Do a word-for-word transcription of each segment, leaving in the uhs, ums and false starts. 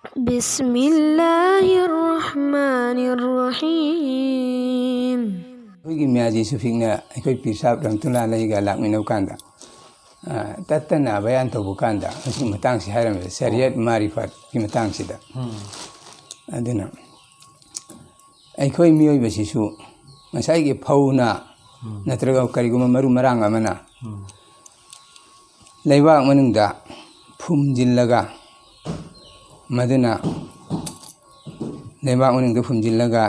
بسم الله الرحمن الرحيم. ꯑꯩꯈꯣꯏꯒꯤ ꯃꯤꯌꯥꯖꯤ ꯁꯨꯐꯤꯛꯅ ꯑꯩꯈꯣꯏ ꯄꯤꯔ ꯁꯥꯍꯕ ꯔꯍꯃꯇꯨꯜꯂꯥꯍꯤ ꯑꯂꯩꯒ ꯂꯥꯛꯃꯤꯟꯅꯕ ꯀꯥꯟꯗ, ꯑ, ꯇꯠꯇꯅ ꯕꯌꯥꯟ ꯇꯧꯕ ꯀꯥꯟꯗ ꯃꯁꯤꯒꯤ ꯃꯇꯥꯡꯁꯤ ꯍꯥꯏꯔꯝꯃꯦ, ꯁꯔꯤꯌꯠ ꯃꯥꯔꯤꯐꯠꯀꯤ ꯃꯇꯥꯡꯁꯤꯗ꯫ ꯑꯗꯨꯅ ꯑꯩꯈꯣꯏ ꯃꯤꯑꯣꯏꯕꯁꯤꯁꯨ ꯉꯁꯥꯏꯒꯤ ꯐꯧꯅ ꯅꯠꯇ꯭ꯔꯒ ꯀꯔꯤꯒꯨꯝꯕ ꯃꯔꯨ ꯃꯔꯥꯡ ꯑꯃꯅ ꯂꯩꯕꯥꯛ ꯃꯅꯨꯡꯗ ꯐꯨꯝꯖꯤꯜꯂꯒ, ꯃꯗꯨꯅ ꯂꯩꯕꯥꯛ ꯃꯅꯨꯡꯗ ꯐꯨꯝꯖꯤꯜꯂꯒ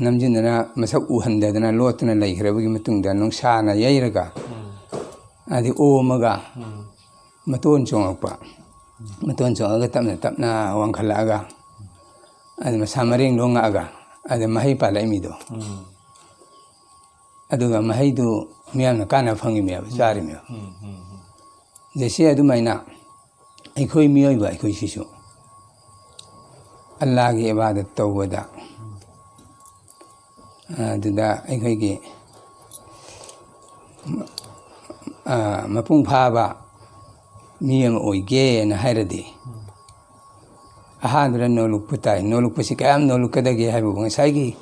ꯅꯝꯖꯤꯟꯗꯅ ꯃꯁꯛ ꯎꯍꯟꯗꯗꯅ ꯂꯣꯠꯇꯨꯅ ꯂꯩꯈ꯭ꯔꯕꯒꯤ ꯃꯇꯨꯡꯗ ꯅꯨꯡꯁꯥꯅ ꯌꯩꯔꯒ, ꯑꯗꯩ ꯑꯣꯝꯃꯒ ꯃꯇꯣꯟ ꯆꯣꯡꯉꯛꯄ, ꯃꯇꯣꯟ ꯆꯣꯡꯉꯒ ꯇꯞꯅ ꯇꯞꯅ ꯋꯥꯡꯈꯠꯂꯛꯑꯒ, ꯑꯗꯨ ꯃꯁꯥ ꯃꯔꯦꯡ ꯂꯣꯡꯉꯛꯑꯒ, ꯑꯗ ꯃꯍꯩ ꯄꯥꯜꯂꯛꯏ ꯃꯤꯗꯣ꯫ ꯑꯗꯨꯒ ꯃꯍꯩꯗꯨ ꯃꯤꯌꯥꯝꯅ ꯀꯥꯟꯅꯕ ꯐꯪꯉꯤꯃꯦꯕ, ꯆꯥꯔꯤꯃꯦꯕ꯫ ꯖꯩꯁꯦ ꯑꯗꯨꯃꯥꯏꯅ ꯑꯩꯈꯣꯏ ꯃꯤꯑꯣꯏꯕ ꯑꯩꯈꯣꯏꯁꯤꯁꯨ ꯑꯜꯂꯥꯒꯤ ꯏꯕꯥꯗꯠ ꯇꯧꯕꯗ, ꯑꯗꯨꯗ ꯑꯩꯈꯣꯏꯒꯤ, ꯑ, ꯃꯄꯨꯡ ꯐꯥꯕ ꯃꯤ ꯑꯃ ꯑꯣꯏꯒꯦꯅ ꯍꯥꯏꯔꯗꯤ, ꯑꯍꯥꯟꯕꯗ ꯅꯣꯂꯨꯛꯄ ꯇꯥꯏ꯫ ꯅꯣꯂꯨꯛꯄꯁꯤ ꯀꯌꯥꯝ ꯅꯣꯂꯨꯛꯀꯗꯒꯦ ꯍꯥꯏꯕꯕꯨ, ꯉꯁꯥꯏꯒꯤ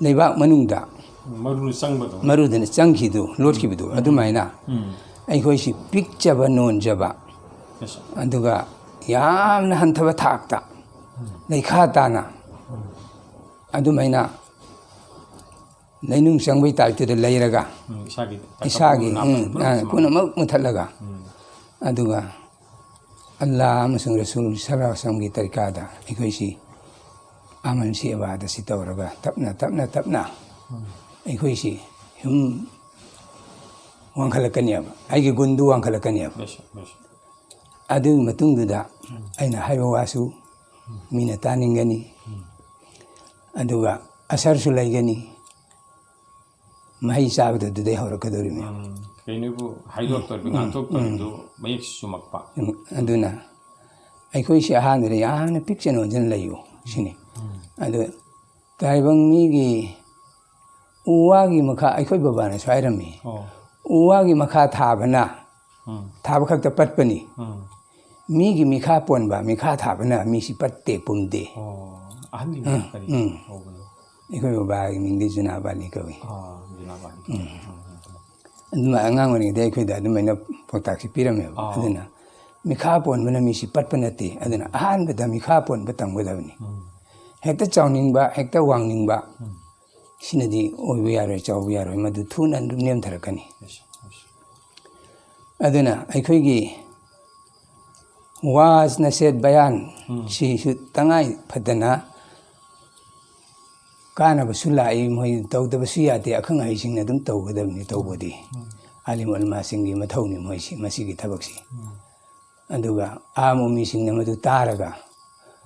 ꯂꯩꯕꯥꯛ ꯃꯅꯨꯡꯗ ꯃꯔꯨꯅ ꯆꯪꯕꯗꯣ꯫ ꯃꯔꯨꯗꯨꯅ ꯆꯪꯈꯤꯗꯨ, ꯂꯣꯠꯈꯤꯕꯗꯨ, ꯑꯗꯨꯃꯥꯏꯅ ꯎꯝ꯫ ꯑꯩꯈꯣꯏꯁꯤ ꯄꯤꯛꯆꯕ ꯅꯣꯟꯖꯕ, Yes, sir. ꯑꯗꯨꯒ ꯌꯥꯝꯅ ꯍꯟꯊꯕ ꯊꯥꯛꯇ, ꯂꯩꯈꯥ ꯇꯥꯅ, ꯑꯗꯨꯃꯥꯏꯅ ꯂꯩꯅꯨꯡ ꯆꯪꯕꯩ ꯇꯥꯏꯞꯇꯨꯗ ꯂꯩꯔꯒ, ꯎꯝ, ꯏꯁꯥꯒꯤ ꯏꯁꯥꯒꯤ, ꯄꯨꯝꯅꯃꯛ ꯎꯝ, ꯄꯨꯝꯅꯃꯛ ꯑ, ꯄꯨꯝꯅꯃꯛ ꯃꯨꯊꯠꯂꯒ, ꯎꯝ꯫ ꯑꯗꯨꯒ ꯑꯜꯂꯥ ꯑꯃꯁꯨꯡ ꯔꯁꯨꯜ ꯁꯜꯂꯜꯂꯥꯍꯨ ꯑꯂꯥꯏꯍꯤ ꯋꯥꯁꯜꯂꯝꯒꯤ ꯇꯔꯤꯀꯥꯗ ꯑꯩꯈꯣꯏꯁꯤ ꯑꯃꯟꯁꯤ ꯏꯕꯥꯗꯠꯁꯤ ꯇꯧꯔꯒ ꯇꯞꯅ, ꯇꯞꯅ, ꯇꯞꯅ ꯑꯩꯈꯣꯏꯁꯤ ꯁꯨꯝ ꯋꯥꯡꯈꯠꯂꯛꯀꯅꯦꯕ, ꯑꯩꯒꯤ ꯒꯨꯟꯗꯨ ꯋꯥꯡꯈꯠꯂꯛꯀꯅꯦꯕ꯫ Yes, sir. Yes, sir. ꯑꯗꯨꯒꯤ ꯃꯇꯨꯡꯗꯨꯗ ꯑꯩꯅ ꯍꯥꯏꯕ ꯋꯥꯁꯨ ꯃꯤꯅ ꯇꯥꯅꯤꯡꯒꯅꯤ, ꯑꯗꯨꯒ ꯑꯁꯔꯁꯨ ꯂꯩꯒꯅꯤ, ꯃꯍꯩ ꯆꯥꯕꯗ ꯑꯗꯨꯗꯩ ꯍꯧꯔꯛꯀꯗꯧꯔꯤꯕꯅꯤ꯫ ꯎꯝ, ꯀꯩꯅꯣꯕꯨ ꯍꯥꯏꯗꯣꯛꯇꯣꯔꯤꯕ, ꯎꯝ, ꯎꯝ꯫ ꯉꯥꯛꯊꯣꯛꯇꯣꯔꯤꯕꯗꯨ ꯃꯌꯦꯛ ꯆꯨꯝꯃꯛꯄ꯫ ꯎꯝ, ꯑꯗꯨꯅ ꯑꯩꯈꯣꯏꯁꯤ ꯑꯍꯥꯟꯕꯗ ꯌꯥꯝꯅ ꯄꯤꯛꯆꯅ ꯑꯣꯟꯁꯤꯟ ꯂꯩꯌꯨ ꯁꯤꯅꯤ꯫ ꯎꯝ꯫ ꯑꯗꯨ ꯇꯥꯏꯕꯪ ꯃꯤꯒꯤ ꯎ ꯋꯥꯒꯤ ꯃꯈꯥ, ꯑꯩꯈꯣꯏ ꯕꯕꯥꯅꯁꯨ ꯍꯥꯏꯔꯝꯃꯤ, ꯑꯣ꯫ ꯎ ꯋꯥꯒꯤ ꯃꯈꯥ ꯊꯥꯕꯅ ꯎꯝ꯫ ꯊꯥꯕ ꯈꯛꯇ ꯄꯠꯄꯅꯤ꯫ ꯎꯝ꯫ ꯃꯤꯒꯤ ꯃꯤꯈꯥ ꯄꯣꯟꯕ, ꯃꯤꯈꯥ ꯊꯥꯕꯅ ꯃꯤꯁꯤ ꯄꯠꯇꯦ ꯄꯨꯝꯗꯦ꯫ ꯑꯣ, ꯑꯍꯟꯒꯤ ꯎꯝ, ꯃꯤꯡ ꯀꯔꯤ ꯎꯝ꯫ ꯀꯧꯕꯅꯣ? ꯑꯩꯈꯣꯏ ꯕꯕꯥꯒꯤ ꯃꯤꯡꯗꯤ ꯖꯨꯅꯥꯕꯥꯂꯤ ꯀꯧꯏ꯫ ꯑꯥ, ꯖꯨꯅꯥꯕꯥꯂꯤ꯫ ꯎꯝ꯫ ꯎꯝ, ꯎꯝ, ꯎꯝ꯫ ꯑꯗꯨꯃ ꯑꯉꯥꯡ ꯑꯣꯏꯔꯤꯉꯩꯗ ꯑꯩꯈꯣꯏꯗ ꯑꯗꯨꯃꯥꯏꯅ ꯄꯥꯎꯇꯥꯛꯁꯤ ꯄꯤꯔꯝꯃꯦꯕ꯫ ꯑꯥ꯫ ꯑꯗꯨꯅ ꯃꯤꯈꯥ ꯄꯣꯟꯕꯅ ꯃꯤꯁꯤ ꯄꯠꯄ ꯅꯠꯇꯦ꯫ ꯑꯗꯨꯅ ꯑꯍꯥꯟꯕꯗ ꯃꯤꯈꯥ ꯄꯣꯟꯕ ꯇꯝꯒꯗꯕꯅꯤ꯫ ꯎꯝ꯫ ꯍꯦꯛꯇ ꯆꯥꯎꯅꯤꯡꯕ, ꯍꯦꯛꯇ ꯋꯥꯡꯅꯤꯡꯕ, ꯎꯝ꯫ ꯁꯤꯅꯗꯤ ꯑꯣꯏꯕ ꯌꯥꯔꯣꯏ, ꯆꯥꯎꯕ ꯌꯥꯔꯣꯏ, ꯃꯗꯨ ꯊꯨꯅ ꯑꯗꯨꯝ ꯅꯦꯝꯊꯔꯛꯀꯅꯤ꯫ Yes, yes꯫ ꯑꯗꯨꯅ ꯑꯩꯈꯣꯏꯒꯤ ꯋꯥꯖ ꯅꯁꯦꯠ ꯕꯌꯥꯟ ꯎꯝ꯫ ꯁꯤꯁꯨ ꯇꯉꯥꯏ ꯐꯗꯅ ꯀꯥꯟꯅꯕꯁꯨ ꯂꯥꯛꯏ, ꯃꯣꯏ ꯇꯧꯗꯕꯁꯨ ꯌꯥꯗꯦ, ꯑꯈꯪ ꯑꯍꯩꯁꯤꯡꯅ ꯑꯗꯨꯝ ꯇꯧꯒꯗꯕꯅꯤ ꯇꯧꯕꯗꯤ꯫ ꯎꯝ꯫ ꯑꯥꯂꯤꯝ ꯎꯂꯃꯥꯁꯤꯡꯒꯤ ꯃꯊꯧꯅꯤ ꯃꯣꯏꯁꯤ, ꯃꯁꯤꯒꯤ ꯊꯕꯛꯁꯤ꯫ ꯎꯝ꯫ ꯑꯗꯨꯒ ꯑꯥꯝ ꯎꯃꯤꯁꯤꯡꯅ ꯃꯗꯨ ꯇꯥꯔꯒ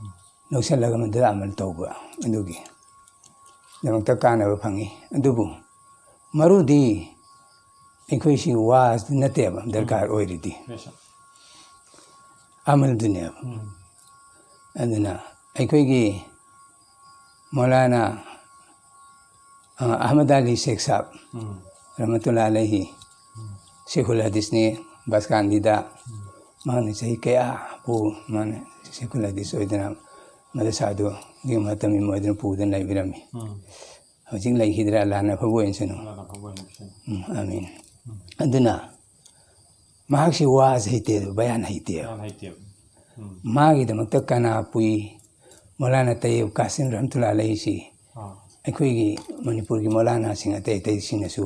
ꯎꯝ꯫ ꯂꯧꯁꯤꯜꯂꯒ ꯃꯗꯨꯗ ꯑꯃꯜ ꯇꯧꯕ ꯑꯗꯨꯒꯤ ꯗꯃꯛꯇ ꯀꯥꯟꯅꯕ ꯐꯪꯉꯤ꯫ ꯑꯗꯨꯕꯨ ꯃꯔꯨꯗꯤ ꯑꯩꯈꯣꯏꯁꯤ ꯋꯥꯖꯇꯨ ꯅꯠꯇꯦꯕ ꯗꯔꯀꯥꯔ ꯑꯣꯏꯔꯤꯗꯤ꯫ Yes, sir꯫ ꯑꯃꯜꯗꯨꯅꯦꯕ꯫ ꯎꯝ꯫ ꯑꯗꯨꯅ ꯑꯩꯈꯣꯏꯒꯤ ꯃꯧꯂꯥꯅꯥ, ꯑ, ꯑꯍꯃꯗ ꯑꯂꯤ ꯁꯦꯈ ꯁꯥꯍꯕ, ꯎꯝ꯫ ꯔꯍꯃꯇꯨꯜꯂꯥ ꯑꯂꯩꯍꯤ, ꯎꯝ꯫ ꯁꯦꯈꯨꯜ ꯍꯗꯤꯁꯅꯤ ꯕꯁꯀꯥꯟꯗꯤꯗ꯫ ꯎꯝ꯫ ꯃꯥꯅ ꯆꯍꯤ ꯀꯌꯥ ꯄꯨ-, ꯃꯥꯅ ꯁꯦꯈꯨꯜ ꯍꯗꯤꯁ ꯑꯣꯏꯗꯅ ꯃꯗꯔꯁꯥꯗꯨꯒꯤ ꯃꯇꯝ ꯑꯣꯏꯗꯅ ꯄꯨꯗꯅ ꯂꯩꯕꯤꯔꯝꯃꯤ꯫ ꯎꯝ꯫ ꯍꯧꯖꯤꯛ ꯂꯩꯈꯤꯗ꯭ꯔꯥ? ꯑꯜꯂꯥꯍꯅ ꯑꯐꯕ ꯑꯣꯏꯍꯟꯁꯅꯨ꯫ ꯑꯜꯂꯥꯍꯅ ꯑꯐꯕ ꯑꯣꯏꯍꯟꯁꯅꯨ꯫ ꯎꯝ, ꯑꯃꯤꯟ꯫ ꯎꯝ꯫ ꯑꯗꯨꯅ ꯃꯍꯥꯛꯁꯤ ꯋꯥꯖ ꯍꯩꯇꯦ, ꯕꯌꯥꯟ ꯍꯩꯇꯦꯕ꯫ ꯕꯌꯥꯟ ꯍꯩꯇꯦꯕ꯫ ꯎꯝ꯫ ꯃꯥꯒꯤꯗꯃꯛꯇ ꯀꯅꯥ ꯄꯨꯏ? ꯃꯧꯂꯥꯅꯥ ꯇꯩꯌꯕ ꯀꯥꯁꯤꯝ ꯔꯍꯃꯇꯨꯜꯂꯥ ꯑꯂꯩꯁꯤ ꯑꯥ꯫ ꯑꯩꯈꯣꯏꯒꯤ ꯃꯅꯤꯄꯨꯔꯒꯤ ꯃꯧꯂꯥꯅꯥꯁꯤꯡ ꯑꯇꯩ ꯑꯇꯩꯁꯤꯡꯅꯁꯨ,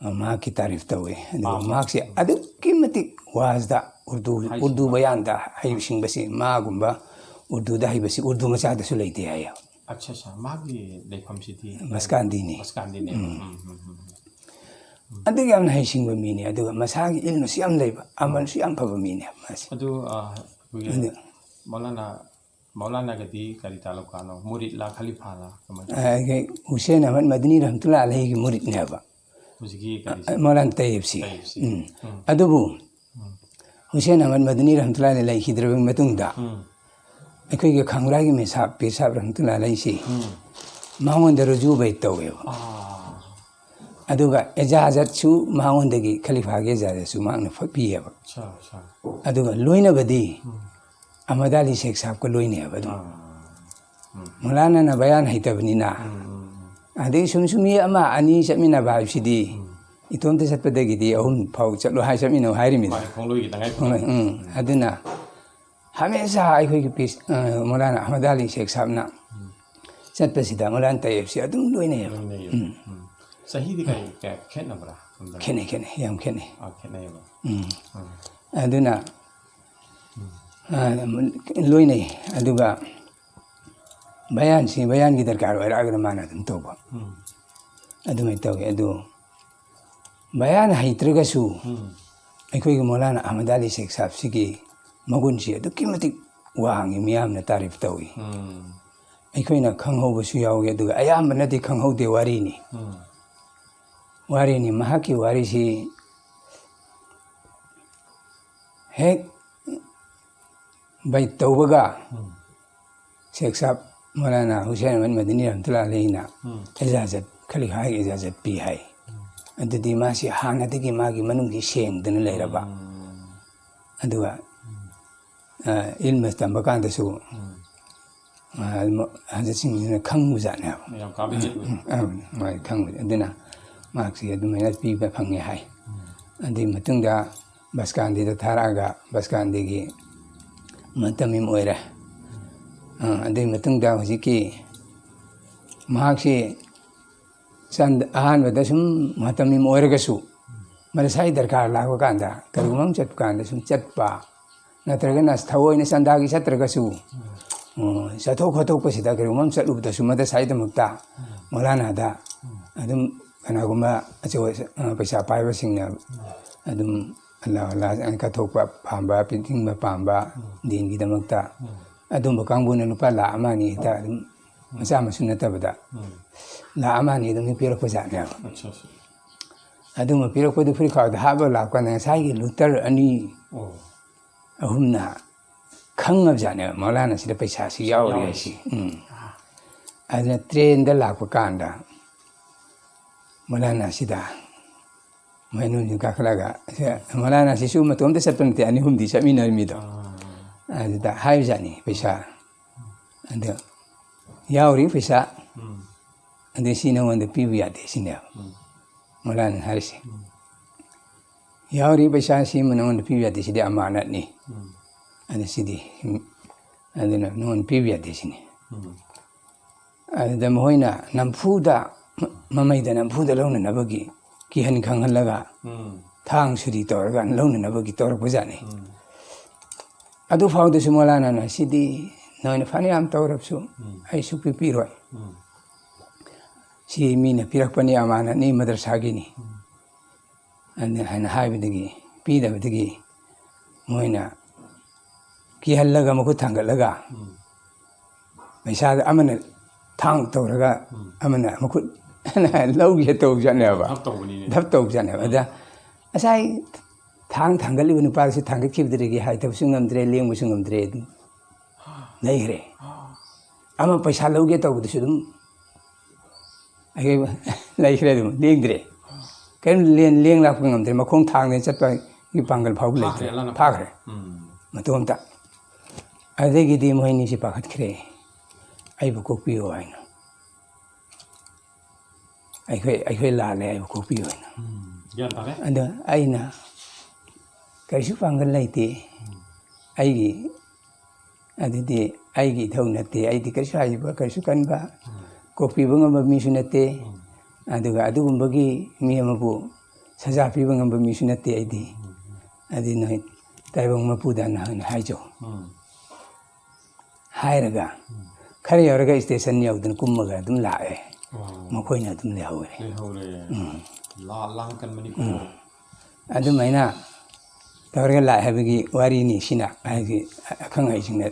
ꯑ, ꯃꯍꯥꯛꯀꯤ ꯇꯥꯔꯤꯐ ꯇꯧꯋꯤ꯫ ꯑꯗꯨꯒ ꯑꯥ꯫ ꯃꯍꯥꯛꯁꯦ ꯑꯗꯨꯛꯀꯤ ꯃꯇꯤꯛ ꯋꯥꯖꯗ, ꯎꯔꯗꯨ, ꯍꯩꯁꯤꯡꯕ꯫ ꯎꯔꯗꯨ ꯕꯌꯥꯟꯗ ꯍꯩꯁꯤꯡꯕꯁꯤ, ꯃꯥꯒꯨꯝꯕ ꯎꯔꯗꯨꯗ ꯍꯩꯕꯁꯤ ꯎꯔꯗꯨ ꯃꯆꯥꯗꯁꯨ ꯂꯩꯇꯦ ꯍꯥꯏꯌꯦ꯫ ꯑꯠꯆꯥ, ꯑꯠꯆꯥ꯫ ꯃꯥꯒꯤ ꯂꯩꯐꯝꯁꯤꯗꯤ ꯕꯁꯀꯥꯟꯗꯤꯅꯤ꯫ ꯕꯁꯀꯥꯟꯗꯤꯅꯦꯕ꯫ ꯎꯝ꯫ ꯎꯝ, ꯎꯝ, ꯎꯝ, ꯎꯝ꯫ ꯑꯗꯨꯛ ꯌꯥꯝꯅ ꯍꯩꯁꯤꯡꯕ ꯃꯤꯅꯤ, ꯑꯗꯨꯒ ꯃꯁꯥꯒꯤ ꯏꯜꯃꯁꯨ ꯌꯥꯝ ꯂꯩꯕ, ꯑꯃꯜꯁꯨ ꯌꯥꯝ ꯐꯕ ꯃꯤꯅꯦ ꯃꯥꯁꯦ꯫ ꯑꯗꯨ, ꯑ, ꯑꯩꯈꯣꯏꯒꯤ ꯑꯗꯨ ꯃꯧꯂꯥꯅꯥ, ꯃꯧꯂꯥꯅꯥꯒꯗꯤ ꯀꯔꯤ ꯇꯥꯂꯨꯀꯥꯅꯣ? ꯃꯨꯔꯤꯠꯂꯥ, ꯈꯂꯤꯐꯥꯂꯥ? ꯀꯃꯥꯏꯅ ꯇꯧꯕ? ꯑ, ꯑꯩꯈꯣꯏ ꯍꯨꯁꯦꯟ ꯑꯍꯃꯗ ꯃꯗꯅꯤ ꯔꯍꯃꯇꯨꯜꯂꯥ ꯑꯂꯩꯒꯤ ꯃꯨꯔꯤꯠꯅꯦꯕ꯫ ꯍꯧꯖꯤꯛꯀꯤ ꯀꯔꯤꯁꯦ? ꯑ, ꯃꯧꯂꯥꯅꯥ ꯇꯩꯌꯕꯁꯤ꯫ ꯇꯩꯌꯕꯁꯤ꯫ ꯎꯝ꯫ ꯎꯝ꯫ ꯑꯗꯨꯕꯨ ꯎꯝ꯫ ꯍꯨꯁꯦꯟ ꯑꯍꯃꯗ ꯃꯗꯅꯤ ꯔꯍꯃꯇꯨꯜꯂꯥ ꯑꯂꯩ ꯂꯩꯈꯤꯗ꯭ꯔꯕ ꯃꯇꯨꯡꯗ ꯎꯝ꯫ ꯑꯩꯈꯣꯏꯒꯤ ꯈꯥꯡꯕ꯭ꯔꯥꯒꯤ ꯃꯤꯁꯥꯞ, ꯄꯤꯔ ꯁꯥꯍꯕ ꯔꯍꯃꯇꯨꯜꯂꯥ ꯑꯂꯩꯁꯤ ꯎꯝ꯫ ꯃꯉꯣꯟꯗ ꯔꯨꯖꯨ ꯕꯩꯠ ꯇꯧꯋꯦꯕ꯫ ꯑꯥ꯫ ꯑꯗꯨꯒ ꯏꯖꯥꯖꯠꯁꯨ ꯃꯉꯣꯟꯗꯒꯤ, ꯈꯂꯤꯐꯥꯒꯤ ꯏꯖꯥꯖꯠꯁꯨ ꯃꯍꯥꯛꯅ ꯐ-, ꯄꯤꯌꯦꯕ꯫ ꯑꯗꯨꯒ ꯂꯣꯏꯅꯕꯗꯤ ꯑꯍꯃꯗ ꯑꯂꯤ ꯁꯦꯈ ꯁꯥꯍꯕꯀ ꯂꯣꯏꯅꯩꯌꯦꯕ ꯑꯗꯨꯝ꯫ ꯃꯧꯂꯥꯅꯥꯅ ꯕꯌꯥꯟ ꯍꯩꯇꯕꯅꯤꯅ꯫ ꯑꯗꯩ ꯁꯨꯝ ꯁꯨꯝ ꯃꯤ ꯑꯃ ꯑꯅꯤ ꯆꯠꯃꯤꯟꯅꯕ ꯍꯥꯏꯕꯁꯤꯗꯤ, ꯏꯇꯣꯝꯇ ꯆꯠꯄꯗꯒꯤꯗꯤ ꯑꯍꯨꯝ ꯐꯥꯎ ꯆꯠꯂꯣ ꯍꯥꯏ, ꯆꯠꯃꯤꯟꯅꯧ ꯍꯥꯏꯔꯤꯃꯤꯗ꯫ ꯃꯥꯅꯤ, ꯈꯣꯡꯂꯣꯏꯒꯤ ꯇꯉꯥꯏ ꯐꯗꯕ꯫ ꯎꯝ, ꯑꯗꯨꯅ ꯍꯃꯦꯁꯥ ꯑꯩꯈꯣꯏꯒꯤ ꯄꯤꯁ-, ꯑ, ꯃꯧꯂꯥꯅꯥ ꯑꯍꯃꯗ ꯑꯂꯤ ꯁꯦꯈ ꯁꯥꯍꯕꯅ ꯆꯠꯄꯁꯤꯗ ꯃꯧꯂꯥꯅꯥ ꯇꯩꯌꯕꯁꯤ ꯑꯗꯨꯝ ꯂꯣꯏꯅꯩꯌꯦꯕ꯫ ꯑꯗꯨꯝ ꯂꯩꯌꯦꯕ꯫ ꯎꯝ꯫ ꯎꯝ꯫ ꯆꯍꯤꯗꯤ ꯀꯔꯤ, ꯀꯌꯥ ꯈꯦꯠꯅꯕ꯭ꯔꯥ? ꯈꯦꯠꯅꯩ, ꯈꯦꯠꯅꯩ, ꯌꯥꯝ ꯈꯦꯠꯅꯩ꯫ ꯑꯥ, ꯈꯦꯠꯅꯩꯌꯦꯕ꯫ ꯎꯝ꯫ ꯑꯥ꯫ ꯑꯗꯨꯅ, ꯑ, ꯂꯣꯏꯅꯩ꯫ ꯑꯗꯨꯒ ꯕꯌꯥꯟꯁꯤ, ꯕꯌꯥꯟꯒꯤ ꯗꯔꯀꯥꯔ ꯑꯣꯏꯔꯛꯑꯒꯅ ꯃꯥꯅ ꯑꯗꯨꯝ ꯇꯧꯕ꯫ ꯎꯝ꯫ ꯑꯗꯨꯃꯥꯏꯅ ꯇꯧꯋꯤ꯫ ꯑꯗꯨ ꯕꯌꯥꯟ ꯍꯩꯇ꯭ꯔꯒꯁꯨ ꯎꯝ꯫ ꯑꯩꯈꯣꯏꯒꯤ ꯃꯧꯂꯥꯅꯥ ꯑꯍꯃꯗ ꯑꯂꯤ ꯁꯦꯈ ꯁꯥꯍꯕꯁꯤꯒꯤ ꯃꯒꯨꯟꯁꯤ ꯑꯗꯨꯛꯀꯤ ꯃꯇꯤꯛ ꯋꯥꯡꯉꯤ, ꯃꯤꯌꯥꯝꯅ ꯇꯥꯔꯤꯐ ꯇꯧꯏ꯫ ꯎꯝ꯫ ꯑꯩꯈꯣꯏꯅ ꯈꯪꯍꯧꯕꯁꯨ ꯌꯥꯎꯏ, ꯑꯗꯨꯒ ꯑꯌꯥꯝꯕꯅꯗꯤ ꯈꯪꯍꯧꯗꯦ, ꯋꯥꯔꯤꯅꯤ꯫ ꯎꯝ꯫ ꯋꯥꯔꯤꯅꯤ꯫ ꯃꯍꯥꯛꯀꯤ ꯋꯥꯔꯤꯁꯤ ꯍꯦꯛ ꯕꯩꯠ ꯇꯧꯕꯒ ꯎꯝ꯫ ꯁꯦꯈ ꯁꯥꯍꯕ ꯃꯧꯂꯥꯅꯥ ꯍꯨꯁꯦꯟ ꯑꯍꯃꯗ ꯃꯗꯅꯤ ꯔꯍꯃꯇꯨꯜꯂꯥꯍꯤ ꯑꯂꯩꯍꯤꯅ ꯎꯝ꯫ ꯏꯖꯥꯖꯠ, ꯈꯂꯤꯐꯥꯒꯤ ꯏꯖꯥꯖꯠ ꯄꯤ ꯍꯥꯏ꯫ ꯎꯝ꯫ ꯑꯗꯨꯗꯤ ꯃꯥꯁꯤ ꯍꯥꯟꯅꯗꯒꯤ ꯃꯥꯒꯤ ꯃꯅꯨꯡꯁꯤ ꯁꯦꯡꯗꯅ ꯂꯩꯔꯕ꯫ ꯎꯝ꯫ ꯑꯗꯨꯒ, ꯎꯝ꯫ ꯑ, ꯏꯜꯃ ꯇꯝꯕ ꯀꯥꯟꯗꯁꯨ, ꯎꯝ꯫ ꯑ, ꯍꯖꯔꯠꯁꯤꯡꯁꯤꯅ ꯈꯪꯕꯖꯥꯠꯅꯦꯕ꯫ ꯌꯥꯝ ꯀꯥꯕꯤꯒꯦ꯫ ꯎꯝ, ꯎꯝ, ꯃꯥꯒꯤ ꯈꯪꯕꯁꯦ꯫ ꯑꯗꯨꯅ ꯃꯍꯥꯛꯁꯤ ꯑꯗꯨꯃꯥꯏꯅ ꯄꯤꯕ ꯐꯪꯉꯦ ꯍꯥꯏ꯫ ꯎꯝ꯫ ꯑꯗꯨꯒꯤ ꯃꯇꯨꯡꯗ ꯕꯁꯀꯥꯟꯗꯤꯗ ꯊꯥꯔꯛꯑꯒ ꯕꯁꯀꯥꯟꯗꯤꯒꯤ ꯃꯨꯍꯇꯃꯤꯝ ꯑꯣꯏꯔꯦ꯫ ꯑ, ꯑꯗꯨꯒꯤ ꯃꯇꯨꯡꯗ ꯍꯧꯖꯤꯛꯀꯤ ꯃꯍꯥꯛꯁꯤ ꯆꯟꯗ-, ꯑꯍꯥꯟꯕꯗ ꯁꯨꯝ ꯃꯨꯍꯇꯃꯤꯝ ꯑꯣꯏꯔꯒꯁꯨ, ꯃꯗꯔꯁꯥꯒꯤ ꯗꯔꯀꯥꯔ ꯂꯥꯛꯄ ꯀꯥꯟꯗ, ꯀꯔꯤꯒꯨꯝꯕ ꯑꯃ ꯆꯠꯄ ꯀꯥꯟꯗ ꯁꯨꯝ ꯆꯠꯄ, ꯅꯠꯇ꯭ꯔꯒꯅ ꯊꯑꯣꯏꯅ ꯆꯟꯗꯥꯒꯤ ꯆꯠꯇ꯭ꯔꯒꯁꯨ, ꯑꯣ, ꯆꯠꯊꯣꯛ ꯈꯣꯠꯇꯣꯛꯄꯁꯤꯗ ꯀꯔꯤꯒꯨꯝꯕ ꯑꯃ ꯆꯠꯂꯨꯕꯗꯁꯨ ꯃꯗꯔꯁꯥꯒꯤꯗꯃꯛꯇ ꯃꯧꯂꯥꯅꯥꯗ ꯑꯗꯨꯝ ꯀꯅꯥꯒꯨꯝꯕ ꯑꯆꯧ ꯑꯁꯥ-, ꯑ, ꯄꯩꯁꯥ ꯄꯥꯏꯕꯁꯤꯡꯅ ꯑꯗꯨꯝ ꯑꯜꯂꯥꯍ ꯑꯜꯂꯥꯍ ꯀꯠꯊꯣꯛꯄ ꯄꯥꯝꯕ, ꯄꯤꯅꯤꯡꯕ ꯄꯥꯝꯕ, ꯗꯤꯟꯒꯤꯗꯃꯛꯇ ꯑꯗꯨꯝꯕ ꯀꯥꯡꯕꯨꯅ ꯂꯨꯄꯥ ꯂꯥꯈ ꯑꯃ ꯑꯅꯤ ꯍꯦꯛꯇ ꯑꯗꯨꯝ ꯃꯆꯥ ꯃꯁꯨ ꯅꯠꯇꯕꯗ ꯎꯝ꯫ ꯂꯥꯈ ꯑꯃ ꯑꯅꯤ ꯑꯗꯨꯝ ꯄꯤꯔꯛꯄ ꯖꯥꯠꯅꯦꯕ꯫ ꯑꯠꯆꯥ, ꯑꯠꯆꯥ꯫ ꯑꯗꯨꯝꯕ ꯄꯤꯔꯛꯄꯗꯨ ꯐꯨꯔꯤꯠꯈꯥꯎꯗ ꯍꯥꯞꯄ ꯂꯥꯛꯄ ꯀꯥꯟꯗ ꯉꯁꯥꯏꯒꯤ ꯂꯨꯇꯔ ꯑꯅꯤ ꯑꯣ꯫ ꯑꯍꯨꯝꯅ ꯈꯪꯉꯕ ꯖꯥꯠꯅꯦꯕ, ꯃꯧꯂꯥꯅꯥ ꯁꯤꯗ ꯄꯩꯁꯥꯁꯤ ꯌꯥꯎꯔꯤ ꯌꯥꯎꯔꯤ꯫ ꯍꯥꯏꯁꯤ꯫ ꯎꯝ꯫ ꯑꯥ꯫ ꯑꯗꯨꯅ ꯇ꯭ꯔꯦꯟꯗ ꯂꯥꯛꯄ ꯀꯥꯟꯗ ꯃꯣꯂꯥꯅꯥꯁꯤꯗ ꯃꯣꯏ ꯑꯅꯤꯁꯤ ꯀꯥꯈꯠꯂꯒ, ꯁꯦ, ꯃꯣꯂꯥꯅꯥꯁꯤꯁꯨ ꯃꯇꯣꯝꯇ ꯆꯠꯄ ꯅꯠꯇꯦ, ꯑꯅꯤ ꯑꯍꯨꯝꯗꯤ ꯆꯠꯃꯤꯟꯅꯔꯝꯃꯤꯗꯣ꯫ ꯑꯥ꯫ ꯑꯗꯨꯗ ꯍꯥꯏꯕꯖꯥꯠꯅꯤ ꯄꯩꯁꯥ꯫ ꯑꯗ ꯌꯥꯎꯔꯤ ꯄꯩꯁꯥ꯫ ꯎꯝ꯫ ꯑꯗꯩ ꯁꯤ ꯅꯉꯣꯟꯗ ꯄꯤꯕ ꯌꯥꯗꯦ ꯁꯤꯅꯦꯕ꯫ ꯎꯝ꯫ ꯃꯣꯂꯥꯅ ꯍꯥꯏꯔꯤꯁꯦ꯫ ꯎꯝ꯫ ꯌꯥꯎꯔꯤ ꯄꯩꯁꯥ ꯁꯤꯃ ꯅꯉꯣꯟꯗ ꯄꯤꯕ ꯌꯥꯗꯦ, ꯁꯤꯗꯤ ꯑꯃꯥꯅꯠꯅꯤ꯫ ꯎꯝ꯫ ꯑꯗ ꯁꯤꯗꯤ, ꯎꯝ, ꯑꯗꯨꯅ ꯅꯉꯣꯟꯗ ꯄꯤꯕ ꯌꯥꯗꯦ ꯁꯤꯅꯤ꯫ ꯎꯝ꯫ ꯑꯗꯨꯗ ꯃꯈꯣꯏꯅ ꯅꯝꯐꯨꯗ, ꯃ-, ꯃꯃꯩꯗ ꯅꯝꯐꯨꯗ ꯂꯧꯅꯅꯕꯒꯤ ꯀꯤꯍꯟ ꯈꯪꯍꯜꯂꯒ ꯎꯝ꯫ ꯊꯥꯡ ꯁꯨꯔꯤ ꯇꯧꯔꯒ ꯂꯧꯅꯅꯕꯒꯤ ꯇꯧꯔꯛꯄꯖꯥꯠꯅꯤ꯫ ꯎꯝ꯫ ꯑꯗꯨꯐꯥꯎꯗꯁꯨ ꯃꯣꯂꯥꯅꯥꯅ, "ꯁꯤꯗꯤ ꯅꯣꯏꯅ ꯐꯅꯌꯥꯝ ꯇꯧꯔꯕꯁꯨ ꯎꯝ꯫ ꯑꯩ ꯁꯨꯛꯄꯤ ꯄꯤꯔꯣꯏ꯫ ꯎꯝ꯫ ꯁꯤ ꯃꯤꯅ ꯄꯤꯔꯛꯄꯅꯤ, ꯑꯃꯥꯅꯠꯅꯤ, ꯃꯗꯔꯁꯥꯒꯤꯅꯤ", ꯎꯝ꯫ ꯑꯗꯨ ꯍꯥꯏꯅ ꯍꯥꯏꯕꯗꯒꯤ, ꯄꯤꯗꯕꯗꯒꯤ ꯃꯣꯏꯅ ꯀꯤꯍꯜꯂꯒ ꯃꯈꯨꯠ ꯊꯥꯡꯒꯠꯂꯒ ꯎꯝ꯫ ꯄꯩꯁꯥꯗ ꯑꯃꯅ ꯊꯥꯡ ꯇꯧꯔꯒ ꯎꯝ꯫ ꯑꯃꯅ ꯃꯈꯨꯠ ꯂꯧꯒꯦ ꯇꯧꯖꯥꯠꯅꯦꯕ꯫ ꯙꯞ ꯇꯧꯕꯅꯤꯅꯦ꯫ ꯙꯞ ꯇꯧꯖꯥꯠꯅꯦꯕ꯫ ꯎꯝ꯫ ꯑꯗ ꯉꯁꯥꯏ ꯊꯥꯡ ꯊꯥꯡꯒꯠꯂꯤꯕ ꯅꯨꯄꯥꯁꯤ ꯊꯥꯡꯒꯠꯈꯤꯕꯗꯒꯤ ꯍꯥꯏꯊꯕꯁꯨ ꯉꯝꯗ꯭ꯔꯦ, ꯂꯦꯡꯕꯁꯨ ꯉꯝꯗ꯭ꯔꯦ, ꯑꯗꯨꯝ ꯂꯩꯈ꯭ꯔꯦ꯫ ꯑꯃ ꯄꯩꯁꯥ ꯂꯧꯒꯦ ꯇꯧꯕꯗꯨꯁꯨ ꯑꯗꯨꯝ ꯑꯩꯈꯣꯏ ꯂꯩꯈ꯭ꯔꯦ, ꯑꯗꯨꯝ ꯂꯦꯡꯗ꯭ꯔꯦ꯫ ꯀꯔꯤꯝ ꯂꯦꯡ, ꯂꯦꯡ ꯂꯥꯛꯄ ꯉꯝꯗ꯭ꯔꯦ꯫ ꯃꯈꯣꯡ ꯊꯥꯡꯗꯅ ꯆꯠꯄꯒꯤ ꯄꯥꯡꯒꯜ ꯐꯥꯎꯕ ꯂꯩꯇ꯭ꯔꯦ꯫ ꯐꯥꯈ꯭ꯔꯦ, ꯂꯥꯟꯅ ꯐꯥꯈ꯭ꯔꯦ꯫ ꯎꯝ꯫ ꯃꯇꯣꯝꯇ꯫ ꯑꯗꯒꯤꯗꯤ ꯃꯣꯏ ꯑꯅꯤꯁꯤ ꯄꯥꯈꯠꯈ꯭ꯔꯦ, "ꯑꯩꯕꯨ ꯀꯣꯛꯄꯤꯌꯨ" ꯍꯥꯏꯅ꯫ "ꯑꯩꯈꯣꯏ, ꯑꯩꯈꯣꯏ ꯂꯥꯜꯂꯦ, ꯑꯩꯕꯨ ꯀꯣꯛꯄꯤꯌꯨ" ꯍꯥꯏꯅ꯫ ꯎꯝ, ꯒ꯭ꯌꯥꯟ ꯇꯥꯔꯦ꯫ ꯑꯗ ꯑꯩꯅ, "ꯀꯔꯤꯁꯨ ꯄꯥꯡꯒꯜ ꯂꯩꯇꯦ꯫ ꯎꯝ꯫ ꯑꯩꯒꯤ, ꯑꯗꯨꯗꯤ ꯑꯩꯒꯤ ꯏꯊꯧ ꯅꯠꯇꯦ, ꯑꯩꯗꯤ ꯀꯔꯤꯁꯨ ꯍꯩꯕ, ꯀꯔꯤꯁꯨ ꯀꯟꯕ, ꯎꯝ꯫ ꯀꯣꯛꯄꯤꯕ ꯉꯝꯕ ꯃꯤꯁꯨ ꯅꯠꯇꯦ꯫ ꯎꯝ꯫ ꯑꯗꯨꯒ ꯑꯗꯨꯒꯨꯝꯕꯒꯤ ꯃꯤ ꯑꯃꯕꯨ ꯁꯖꯥ ꯄꯤꯕ ꯉꯝꯕ ꯃꯤꯁꯨ ꯅꯠꯇꯦ ꯑꯩꯗꯤ꯫ ꯎꯝ꯫ ꯑꯗꯨ ꯅꯣꯏ ꯇꯥꯏꯕꯪ ꯃꯄꯨꯗ ꯅꯍꯥꯟ ꯍꯥꯏꯖꯧ" ꯎꯝ꯫ ꯍꯥꯏꯔꯒ ꯎꯝ꯫ ꯈꯔ ꯌꯧꯔꯒ ꯁ꯭ꯇꯦꯁꯟ ꯌꯧꯗꯅ ꯀꯨꯝꯃꯒ ꯑꯗꯨꯝ ꯂꯥꯛꯑꯦ꯫ ꯑꯣ꯫ ꯃꯈꯣꯏꯅ ꯑꯗꯨꯝ ꯂꯩꯍꯧꯔꯦ꯫ ꯂꯩꯍꯧꯔꯦ꯫ ꯎꯝ꯫ ꯂꯥ-, ꯂꯥꯡ ꯀꯟꯕꯅꯤꯀꯣ꯫ ꯎꯝ꯫ ꯑꯗꯨꯃꯥꯏꯅ ꯇꯧꯔꯒ ꯂꯥꯛꯑꯦ ꯍꯥꯏꯕꯒꯤ ꯋꯥꯔꯤꯅꯤ ꯁꯤꯅ, ꯍꯥꯏꯗꯤ ꯑꯈꯪ ꯑꯍꯩꯁꯤꯡꯅ,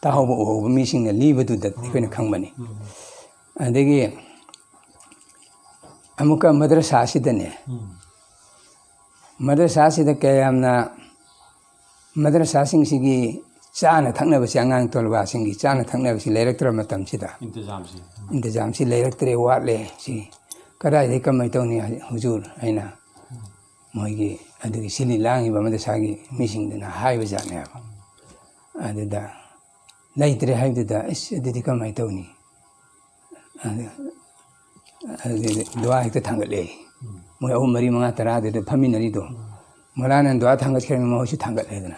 ꯇꯥꯍꯧꯕ ꯎꯍꯧꯕ ꯃꯤꯁꯤꯡꯅ ꯂꯤꯕꯗꯨꯗ ꯑꯩꯈꯣꯏꯅ ꯎꯝ꯫ ꯈꯪꯕꯅꯤ꯫ ꯎꯝ꯫ ꯑꯗꯒꯤ ꯑꯃꯨꯛꯀ ꯃꯗ꯭ꯔꯁꯥꯁꯤꯗꯅꯦ, ꯎꯝ꯫ ꯃꯗ꯭ꯔꯁꯥꯁꯤꯗ ꯀꯌꯥ ꯌꯥꯝꯅ, ꯃꯗ꯭ꯔꯁꯥꯁꯤꯡꯁꯤꯒꯤ ꯆꯥꯅ ꯊꯛꯅꯕꯁꯤ, ꯑꯉꯥꯡ ꯇꯣꯂꯕꯥꯁꯤꯡꯒꯤ ꯆꯥꯅ ꯊꯛꯅꯕꯁꯤ ꯂꯩꯔꯛꯇ꯭ꯔꯕ ꯃꯇꯝꯁꯤꯗ, ꯏꯟꯇꯤꯖꯥꯝꯁꯤ꯫ ꯏꯟꯇꯤꯖꯥꯝꯁꯤ ꯂꯩꯔꯛꯇ꯭ꯔꯦ, ꯋꯥꯠꯂꯦ꯫ ꯁꯤ "ꯀꯗꯥꯏꯗꯒꯤ ꯀꯃꯥꯏꯅ ꯇꯧꯅꯤ ꯍꯨꯖꯨꯔ?" ꯍꯥꯏꯅ ꯃꯣꯏꯒꯤ ꯑꯗꯨꯒꯤ ꯁꯤꯜꯂꯤ ꯂꯥꯡꯉꯤꯕ ꯃꯗꯔꯁꯥꯒꯤ ꯃꯤꯁꯤꯡꯗꯨꯅ ꯍꯥꯏꯕꯖꯥꯠꯅꯦꯕ꯫ ꯑꯗꯨꯗ ꯂꯩꯇ꯭ꯔꯦ ꯍꯥꯏꯕꯗꯨꯗ, "ꯑꯁ, ꯑꯗꯨꯗꯤ ꯀꯃꯥꯏꯅ ꯇꯧꯅꯤ?" ꯑꯗꯨ, ꯑꯗꯨꯗꯤ ꯗꯨꯋꯥ ꯍꯦꯛꯇ ꯊꯥꯡꯒꯠꯂꯦ꯫ ꯃꯣꯏ ꯑꯍꯨꯝ, ꯃꯔꯤ, ꯃꯉꯥ, ꯇꯔꯥꯗꯨꯗ ꯐꯝꯃꯤꯟꯅꯔꯤꯗꯣ꯫ ꯃꯧꯂꯥꯅꯥꯅ ꯗꯨꯋꯥ ꯊꯥꯡꯒꯠꯈ꯭ꯔꯕꯅꯤꯅ ꯃꯈꯣꯏꯁꯨ ꯊꯥꯡꯒꯠꯂꯦꯗꯅ꯫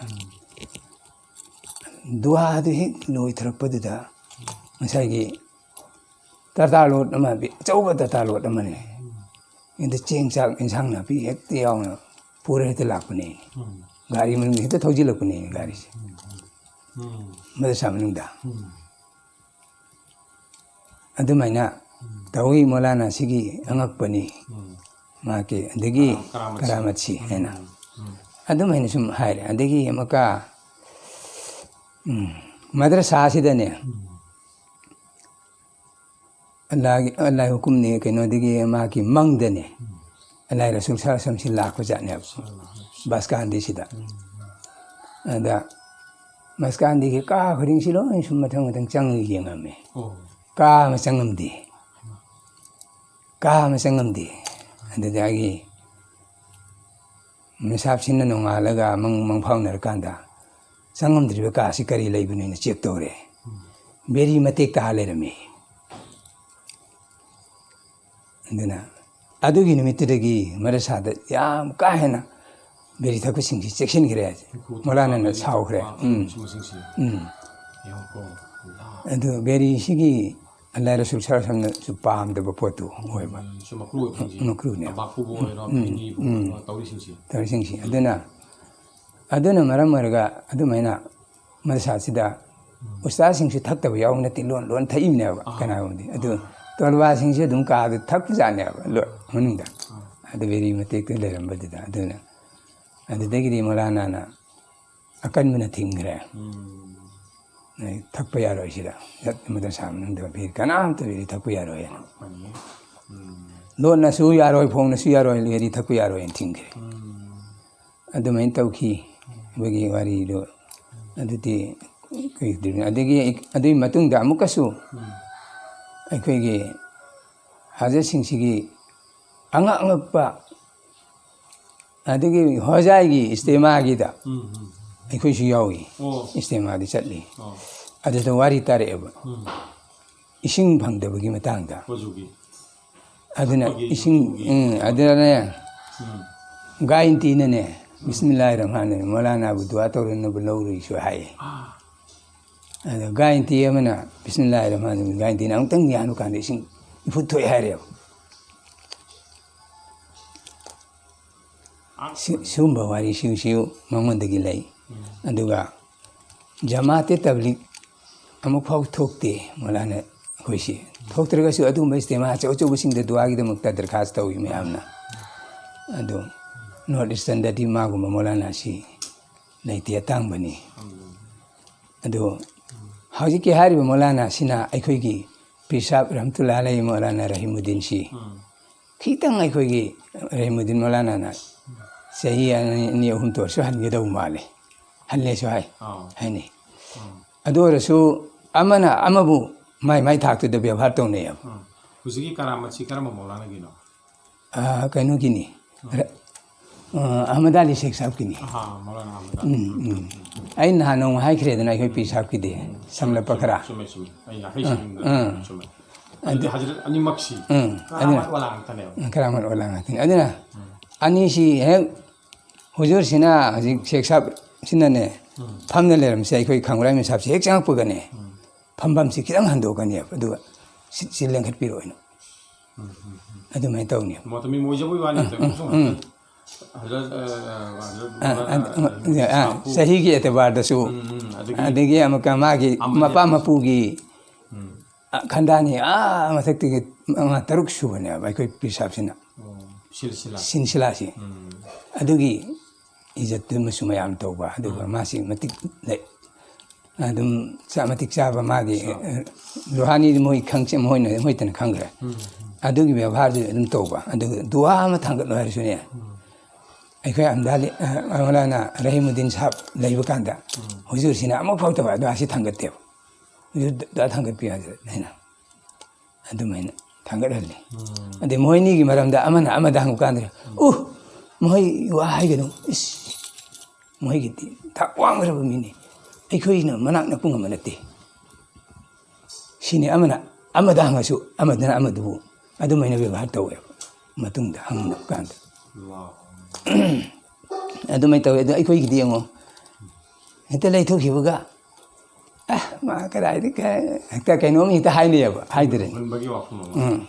ꯗꯨꯋꯥꯗꯨ ꯍꯦꯛ ꯂꯣꯏꯊꯔꯛꯄꯗꯨꯗ ꯉꯁꯥꯏꯒꯤ ꯇꯇꯥ ꯂꯣꯠ ꯑꯃ, ꯑꯆꯧꯕ ꯇꯇꯥ ꯂꯣꯠ ꯑꯃꯅꯦ꯫ ꯑꯗ ꯆꯦꯡ ꯆꯥꯛ ꯏꯟꯁꯥꯡ ꯅꯥꯄꯤ ꯍꯦꯛꯇ ꯌꯥꯎꯅ ꯄꯨꯔ ꯍꯦꯛꯇ ꯂꯥꯛꯄꯅꯦ꯫ ꯒꯥꯔꯤ ꯃꯅꯨꯡꯗ ꯍꯦꯛꯇ ꯊꯧꯖꯤꯜꯂꯛꯄꯅꯦ ꯒꯥꯔꯤꯁꯦ꯫ ꯃꯗꯔꯁꯥ ꯃꯅꯨꯡꯗ꯫ ꯑꯗꯨꯃꯥꯏꯅ ꯇꯧꯏ ꯃꯧꯂꯥꯅꯥꯁꯤꯒꯤ ꯑꯉꯛꯄꯅꯤ꯫ ꯃꯍꯥꯛꯀꯤ ꯑꯗꯒꯤ ꯀꯔꯥꯃꯠꯁꯤ꯫ ꯀꯔꯥꯃꯠꯁꯤ ꯍꯥꯏꯅ꯫ ꯑꯗꯨꯃꯥꯏꯅ ꯁꯨꯝ ꯍꯥꯏꯔꯦ꯫ ꯑꯗꯒꯤ ꯑꯃꯨꯛꯀ, ꯎꯝ, ꯃꯗꯔꯁꯥꯁꯤꯗꯅꯦ, ꯑꯜꯂꯥꯒꯤ, ꯑꯜꯂꯥꯒꯤ ꯍꯨꯀꯨꯝꯅꯤ, ꯀꯩꯅꯣꯗꯒꯤ ꯃꯍꯥꯛꯀꯤ ꯃꯪꯗꯅꯦ, ꯑꯜꯂꯥꯍꯤ ꯔꯁꯨꯜ ꯁꯜꯂꯜꯂꯥꯍꯨ ꯑꯂꯩꯍꯤ ꯋꯁꯜꯂꯝꯁꯤ ꯂꯥꯛꯄ ꯖꯥꯠꯅꯦꯕ, ꯕꯁꯀꯥꯟꯗꯤꯁꯤꯗ꯫ ꯑꯗ ꯕꯁꯀꯥꯟꯗꯤꯒꯤ ꯀꯥ ꯈꯨꯗꯤꯡꯁꯤ ꯂꯣꯏ ꯁꯨꯝ ꯃꯊꯪ ꯃꯊꯪ ꯆꯪꯉꯒ ꯌꯦꯡꯉꯝꯃꯦ꯫ ꯑꯣ꯫ ꯀꯥ ꯑꯃ ꯆꯪꯉꯝꯗꯦ꯫ ꯀꯥ ꯑꯃ ꯆꯪꯉꯝꯗꯦ꯫ ꯑꯗꯨꯗꯒꯤ ꯃꯤꯁꯥꯞꯁꯤꯅ ꯅꯣꯡꯉꯥꯜꯂꯒ ꯃꯪ, ꯃꯪ ꯐꯥꯎꯅꯔꯀꯥꯟꯗ ꯆꯪꯉꯝꯗ꯭ꯔꯤꯕ ꯀꯥꯁꯤ ꯀꯔꯤ ꯂꯩꯕꯅꯣꯅ ꯆꯦꯛ ꯇꯧꯔꯦ꯫ ꯕꯦꯔꯤ ꯃꯇꯦꯛ ꯇꯥ ꯂꯩꯔꯝꯃꯤ꯫ ꯑꯗꯨꯅ ꯑꯗꯨꯒꯤ ꯅꯨꯃꯤꯠꯇꯨꯗꯒꯤ ꯃꯗꯔꯁꯥꯗ ꯌꯥꯝ ꯀꯥ ꯍꯦꯟꯅ ꯕꯦꯔꯤ ꯊꯛꯄꯁꯤꯡꯁꯤ ꯆꯦꯛꯁꯤꯟꯈ꯭ꯔꯦ꯫ ꯃꯧꯂꯥꯅꯥꯅ ꯁꯥꯎꯈ꯭ꯔꯦ꯫ ꯎꯝ꯫ ꯎꯝ꯫ ꯑꯗꯨ ꯕꯦꯔꯤꯁꯤꯒꯤ ꯑꯜꯂꯥꯍ ꯔꯁꯨꯜ ꯁꯜꯂꯜꯂꯥꯍꯨ ꯑꯂꯩꯍꯤ ꯋꯁꯜꯂꯝꯅꯁꯨ ꯄꯥꯝꯗꯕ ꯄꯣꯠꯇꯨ ꯑꯣꯏꯕ꯫ ꯃꯀ꯭ꯔꯨ ꯑꯣꯏꯕꯁꯤꯡꯁꯦ꯫ ꯃꯀ꯭ꯔꯨꯅꯦ꯫ ꯇꯝꯕꯥꯀꯨꯕꯨ ꯑꯣꯏꯔꯣ, ꯎꯝ, ꯕꯤꯔꯤꯕꯨ ꯎꯝ꯫ ꯑꯣꯏꯔꯣ, ꯇꯧꯔꯤꯁꯤꯡꯁꯦ꯫ ꯇꯧꯔꯤꯁꯤꯡꯁꯦ꯫ ꯑꯗꯨꯅ, ꯑꯗꯨꯅ ꯃꯔꯝ ꯑꯣꯏꯔꯒ ꯑꯗꯨꯃꯥꯏꯅ ꯃꯗꯔꯁꯥꯁꯤꯗ ꯎꯁꯇꯥꯗꯁꯤꯡꯁꯨ ꯊꯛꯇꯕ ꯌꯥꯎꯕ ꯅꯠꯇꯦ, ꯂꯣꯟ ꯂꯣꯟ ꯊꯛꯏꯕꯅꯦꯕ꯫ ꯑꯥ꯫ ꯀꯅꯥꯒꯨꯝꯕꯗꯤ꯫ ꯑꯗꯨ ꯑꯥ꯫ ꯇꯣꯂꯕꯥꯁꯤꯡꯁꯨ ꯑꯗꯨꯝ ꯀꯥꯗ ꯊꯛꯄꯖꯥꯠꯅꯦꯕ, ꯂꯣ-, ꯃꯅꯨꯡꯗ꯫ ꯑꯥ꯫ ꯑꯗꯨ ꯕꯦꯔꯤ ꯃꯇꯦꯛꯇꯨ ꯂꯩꯔꯝꯕꯗꯨꯗ꯫ ꯑꯗꯨꯅ ꯑꯗꯨꯗꯒꯤꯗꯤ ꯃꯧꯂꯥꯅꯥꯅ ꯑꯀꯟꯕꯅ ꯊꯤꯡꯈ꯭ꯔꯦ꯫ ꯎꯝ꯫ "ꯅꯣꯏ ꯊꯛꯄ ꯌꯥꯔꯣꯏ ꯁꯤꯗ꯫ ꯃꯗꯔꯁꯥ ꯃꯅꯨꯡꯗ ꯕꯦꯔꯤ ꯀꯅꯥꯝꯇ ꯕꯦꯔꯤ ꯊꯛꯄ ꯌꯥꯔꯣꯏ" ꯍꯥꯏꯅ꯫ ꯎꯝ꯫ ꯂꯣꯟꯅꯁꯨ ꯌꯥꯔꯣꯏ, ꯐꯣꯡꯅꯁꯨ ꯌꯥꯔꯣꯏ, ꯕꯦꯔꯤ ꯊꯛꯄ ꯌꯥꯔꯣꯏ ꯍꯥꯏꯅ ꯊꯤꯡꯈ꯭ꯔꯦ꯫ ꯎꯝ꯫ ꯑꯗꯨꯃꯥꯏꯅ ꯇꯧꯈꯤ꯫ ꯑꯩꯈꯣꯏꯒꯤ ꯋꯥꯔꯤꯗꯨ ꯑꯗꯨꯗꯤ ꯀꯨꯏꯗ꯭ꯔꯤꯕꯅꯤ꯫ ꯑꯗꯒꯤ ꯑꯗꯨꯒꯤ ꯃꯇꯨꯡꯗ ꯑꯃꯨꯛꯀꯁꯨ ꯎꯝ꯫ ꯑꯩꯈꯣꯏꯒꯤ ꯍꯥꯖꯔꯠꯁꯤꯡꯁꯤꯒꯤ ꯑꯉꯛ ꯑꯉꯛꯄ, ꯑꯗꯒꯤ ꯍꯣꯖꯥꯏꯒꯤ ꯏꯁꯇꯦꯃꯥꯒꯤꯗ ꯎꯝ, ꯎꯝ꯫ ꯑꯩꯈꯣꯏꯁꯨ ꯌꯥꯎꯏ꯫ ꯑꯣ꯫ ꯏꯁꯇꯦꯃꯥꯗꯤ ꯆꯠꯂꯤ꯫ ꯑꯣ꯫ ꯑꯗꯨꯗ ꯋꯥꯔꯤ ꯇꯥꯔꯛꯑꯦꯕ꯫ ꯎꯝ꯫ ꯏꯁꯤꯡ ꯐꯪꯗꯕꯒꯤ ꯃꯇꯥꯡꯗ꯫ ꯋꯖꯨꯒꯤ꯫ ꯑꯗꯨꯅ ꯊꯛꯄꯒꯤ ꯏꯁꯤꯡ, ꯋꯖꯨꯒꯤ꯫ ꯎꯝ, ꯑꯗꯨꯅꯅꯦ, ꯎꯝ꯫ ꯒꯥꯏꯟꯇꯤꯅꯅꯦ, ꯎꯝ꯫ "ꯕꯤꯁꯃꯤꯜꯂꯥꯍꯤꯔ ꯔꯍꯃꯥꯅꯤꯔ ꯔꯍꯤꯝ, ꯃꯧꯂꯥꯅꯥꯕꯨ ꯗꯨꯋꯥ ꯇꯧꯔꯅꯕ ꯂꯧꯔꯨꯏꯁꯨ" ꯍꯥꯏꯌꯦ꯫ ꯑꯥ꯫ ꯑꯗꯣ ꯒꯥꯏꯟꯇꯤ ꯑꯃꯅ, "ꯕꯤꯁꯃꯤꯜꯂꯥꯍꯤꯔ ꯔꯍꯃꯥꯅꯤꯔ ꯔꯍꯤꯝ", ꯒꯥꯏꯟꯇꯤꯅ ꯑꯃꯨꯛꯇꯪ ꯌꯥꯟꯕ ꯀꯥꯟꯗ ꯏꯁꯤꯡ ꯏꯐꯨꯠ ꯊꯣꯛꯑꯦ ꯍꯥꯏꯔꯦꯕ꯫ ꯁꯤ-, ꯁꯤꯒꯨꯝꯕ ꯋꯥꯔꯤꯁꯤꯡꯁꯤꯁꯨ ꯃꯉꯣꯟꯗꯒꯤ ꯂꯩ꯫ ꯎꯝ꯫ ꯑꯗꯨꯒ ꯖꯃꯥꯇꯦ ꯇꯕ꯭ꯂꯤꯒ ꯑꯃꯨꯛꯐꯥꯎ ꯊꯣꯛꯇꯦ ꯃꯧꯂꯥꯅꯥ ꯑꯩꯈꯣꯏꯁꯤ꯫ ꯊꯣꯛꯇ꯭ꯔꯒꯁꯨ ꯑꯗꯨꯒꯨꯝꯕ ꯏꯁꯇꯦꯃꯥ ꯑꯆꯧ ꯑꯆꯧꯕꯁꯤꯡꯗ ꯗꯨꯋꯥꯒꯤꯗꯃꯛꯇ ꯗꯔꯈꯥꯁ ꯇꯧꯏ ꯃꯌꯥꯝꯅ꯫ ꯑꯗꯣ ꯅꯣꯔꯠ ꯏꯁꯇꯔꯟꯗꯗꯤ ꯃꯥꯒꯨꯝꯕ ꯃꯧꯂꯥꯅꯥꯁꯤ ꯂꯩꯇꯦ, ꯑꯇꯥꯡꯕꯅꯤ꯫ ꯑꯗꯣ ꯍꯧꯖꯤꯛꯀꯤ ꯍꯥꯏꯔꯤꯕ ꯃꯧꯂꯥꯅꯥꯁꯤꯅ ꯑꯩꯈꯣꯏꯒꯤ ꯄꯤꯔ ꯁꯥꯍꯕ ꯔꯍꯃꯇꯨꯜꯂꯥꯍꯤ ꯑꯂꯩꯍꯤ ꯃꯧꯂꯥꯅꯥ ꯔꯍꯤꯃꯨꯗꯤꯟꯁꯤ ꯎꯝ꯫ ꯈꯤꯇꯪ ꯑꯩꯈꯣꯏꯒꯤ ꯔꯍꯤꯃꯨꯗꯤꯟ ꯃꯧꯂꯥꯅꯥꯅ ꯆꯍꯤ ꯑꯅꯤ, ꯑꯅꯤ ꯑꯍꯨꯝꯇ ꯑꯣꯏꯔꯁꯨ ꯍꯟꯒꯗꯧꯕ ꯃꯥꯜꯂꯦ꯫ ꯍꯜꯂꯦꯁꯨ ꯍꯥꯏ, ꯑꯥ꯫ ꯍꯥꯏꯅꯩ꯫ ꯑꯥ꯫ ꯑꯗꯨ ꯑꯣꯏꯔꯁꯨ ꯑꯃꯅ ꯑꯃꯕꯨ ꯃꯥꯏ ꯃꯥꯏ ꯊꯥꯛꯇꯨꯗ ꯕꯦꯕꯥꯔ ꯇꯧꯅꯩꯌꯦꯕ꯫ ꯑꯥ꯫ ꯍꯧꯖꯤꯛꯀꯤ ꯀꯔꯥꯃꯠꯁꯤ ꯀꯔꯝꯕ ꯃꯧꯂꯥꯅꯥꯒꯤꯅꯣ? ꯑꯥ, ꯀꯩꯅꯣꯒꯤꯅꯤ꯫ ꯑꯥ꯫ ꯔ-, ꯑꯥ, ꯑꯍꯃꯗ ꯑꯂꯤ ꯁꯦꯈ ꯁꯥꯍꯕꯀꯤꯅꯤ꯫ ꯑꯍꯥ, ꯃꯧꯂꯥꯅꯥ ꯑꯍꯃꯗ꯫ ꯎꯝ, ꯎꯝ꯫ ꯑꯩꯅ ꯅꯍꯥꯟ ꯅꯣꯡꯃ ꯍꯥꯏꯈ꯭ꯔꯦꯗꯅ ꯑꯩꯈꯣꯏ ꯄꯤꯔ ꯁꯥꯍꯕꯀꯤꯗꯤ, ꯁꯝꯂꯞꯄ ꯈꯔ꯫ ꯆꯨꯝꯃꯦ, ꯆꯨꯝꯃꯦ꯫ ꯑꯩ ꯌꯥꯡꯈꯩ ꯑꯥ, ꯁꯨꯕꯗ ꯑꯥ꯫ ꯆꯨꯝꯃꯦ꯫ ꯑꯗꯨꯗꯤ ꯑꯗꯨ ꯍꯖꯔꯠ ꯑꯅꯤꯃꯛꯁꯤ ꯎꯝ, ꯀꯔꯥꯃꯠ ꯑꯗꯨꯅ ꯋꯥꯂꯥ ꯉꯥꯛꯇꯅꯦꯕ꯫ ꯀꯔꯥꯃꯠ ꯋꯥꯂꯥ ꯉꯥꯛꯇꯅꯤ꯫ ꯑꯗꯨꯅ ꯎꯝ꯫ ꯑꯅꯤꯁꯤ ꯍꯦꯛ ꯍꯨꯖꯨꯔꯁꯤꯅ ꯍꯧꯖꯤꯛ ꯁꯦꯈ ꯁꯥꯍꯕꯁꯤꯅꯅꯦ ꯎꯝ꯫ ꯐꯝꯅ ꯂꯩꯔꯝꯁꯦ, ꯑꯩꯈꯣꯏ ꯈꯥꯡꯕ꯭ꯔꯥꯏ ꯃꯤꯁꯥꯞꯁꯦ ꯍꯦꯛ ꯆꯪꯉꯛꯄꯒꯅꯦ ꯎꯝ꯫ ꯐꯝꯐꯝꯁꯤ ꯈꯤꯇꯪ ꯍꯟꯗꯣꯛꯀꯅꯦꯕ, ꯑꯗꯨꯒ ꯁꯤꯠꯁꯤ ꯂꯦꯡꯈꯠꯄꯤꯔꯣ ꯍꯥꯏꯅ꯫ ꯎꯝ, ꯎꯝ, ꯎꯝ꯫ ꯑꯗꯨꯃꯥꯏꯅ ꯇꯧꯅꯦꯕ꯫ ꯃꯣꯇꯃꯤ ꯃꯣꯏꯖꯕꯨ ꯋꯥꯅꯤ, ꯎꯝ, ꯎꯝ, ꯎꯝ꯫ ꯍꯖꯔꯠ, ꯑ, ꯑ, ꯍꯖꯔꯠ ꯑ, ꯃꯧꯂꯥꯅꯥ ꯑ, ꯑ, ꯔꯍꯤꯃꯨꯗꯤꯟ ꯑ, ꯁꯥꯍꯕꯄꯨ ꯆꯍꯤꯒꯤ ꯑꯦꯇꯕꯥꯔꯗꯁꯨ, ꯎꯝ, ꯎꯝ, ꯑꯗꯒꯤ ꯑꯗꯒꯤ ꯑꯃꯨꯛꯀ ꯃꯥꯒꯤ ꯑꯃ ꯃꯄꯥ ꯂꯦꯞꯄꯁꯨ꯫ ꯃꯄꯨꯒꯤ ꯎꯝ꯫ ꯑ, ꯈꯟꯗꯥꯅꯤ, ꯑꯥ, ꯃꯊꯛꯇꯒꯤ ꯃꯉꯥ, ꯇꯔꯨꯛ ꯁꯨꯕꯅꯦꯕ ꯑꯩꯈꯣꯏ ꯄꯤꯔ ꯁꯥꯍꯕꯁꯤꯅ꯫ ꯑꯣ, ꯁꯤꯜꯁꯤꯂꯥ꯫ ꯁꯤꯜꯁꯤꯂꯥꯁꯤ꯫ ꯎꯝ꯫ ꯑꯗꯨꯒꯤ ꯏꯖꯠꯇꯨꯃꯁꯨ ꯃꯌꯥꯝ ꯇꯧꯕ, ꯑꯗꯨꯒ ꯎꯝ꯫ ꯃꯥꯁꯤ ꯃꯇꯤꯛ ꯂꯩ-, ꯑꯗꯨꯝ ꯆꯥ-, ꯃꯇꯤꯛ ꯆꯥꯕ ꯃꯥꯒꯤ, ꯁꯥ-, ꯑ, ꯔꯨꯍꯥꯅꯤꯗꯤ ꯃꯣꯏ ꯈꯪ-, ꯃꯣꯏꯅ, ꯃꯣꯏꯇꯅ ꯈꯪꯈ꯭ꯔꯦ꯫ ꯎꯝ, ꯎꯝ꯫ ꯑꯗꯨꯒꯤ ꯕꯦꯕꯥꯔꯗꯨ ꯑꯗꯨꯝ ꯇꯧꯕ꯫ ꯑꯗꯨꯒ ꯗꯨꯋꯥ ꯑꯃ ꯊꯥꯡꯒꯠꯂꯣ ꯍꯥꯏꯔꯁꯨꯅꯦ, ꯎꯝ꯫ ꯑꯩꯈꯣꯏ ꯑꯝꯗꯥꯂꯤ, ꯑ, ꯃꯧꯂꯥꯅꯥ ꯔꯍꯤꯃꯨꯗꯤꯟ ꯁꯥꯍꯕ ꯂꯩꯕ ꯀꯥꯟꯗ ꯎꯝ꯫ ꯍꯨꯖꯨꯔꯁꯤꯅ ꯑꯃꯨꯛ ꯐꯥꯎ ꯇꯧꯕ ꯗꯨꯋꯥꯁꯤ ꯊꯥꯡꯒꯠꯇꯦꯕ꯫ ꯍꯨꯖꯨꯔ ꯗꯨꯋꯥ ꯊꯥꯡꯒꯠꯄꯤꯌꯨ ꯍꯥꯏꯗꯅ ꯑꯩꯅ ꯑꯗꯨꯃꯥꯏꯅ ꯊꯥꯡꯒꯠꯍꯜꯂꯤ꯫ ꯑꯗꯩ ꯃꯈꯣꯏ ꯑꯅꯤꯒꯤ ꯃꯔꯝꯗ ꯑꯃꯅ ꯑꯃꯗ ꯍꯪꯕ ꯀꯥꯟꯗ, "ꯎ, ꯃꯈꯣꯏ ꯋꯥ ꯍꯥꯏꯒꯅꯨ, ꯏꯁ, ꯃꯈꯣꯏꯒꯤꯗꯤ ꯊꯥꯛ ꯋꯥꯡꯈ꯭ꯔꯕ ꯃꯤꯅꯤ, ꯑꯩꯈꯣꯏꯅ ꯃꯅꯥꯛ ꯅꯛꯄ ꯉꯝꯕ ꯅꯠꯇꯦ" ꯁꯤꯅꯤ꯫ ꯑꯃꯅ ꯑꯃꯗ ꯍꯪꯉꯁꯨ ꯑꯃꯗꯅ ꯑꯃꯗꯨꯕꯨ ꯑꯗꯨꯃꯥꯏꯅ ꯕꯦꯕꯥꯔ ꯇꯧꯋꯦꯕ ꯃꯇꯨꯡꯗ ꯍꯪꯅꯕ ꯀꯥꯟꯗ꯫ ꯑꯗꯨꯃꯥꯏꯅ ꯇꯧꯋꯦ꯫ ꯑꯗꯣ ꯑꯩꯈꯣꯏꯒꯤꯗꯤ ꯌꯦꯡꯉꯣ, ꯍꯦꯛꯇ ꯂꯩꯊꯣꯛꯈꯤꯕꯒ, "ꯑ, ꯃꯥ ꯀꯗꯥꯏꯗꯒꯤ ꯀ-," ꯍꯦꯛꯇ ꯀꯩꯅꯣꯝ ꯍꯦꯛꯇ ꯍꯥꯏꯅꯩꯌꯦꯕ, ꯍꯥꯏꯗ꯭ꯔꯅꯤ? ꯍꯨꯟꯕꯒꯤ ꯋꯥꯐꯝ ꯑꯃ꯫ ꯎꯝ꯫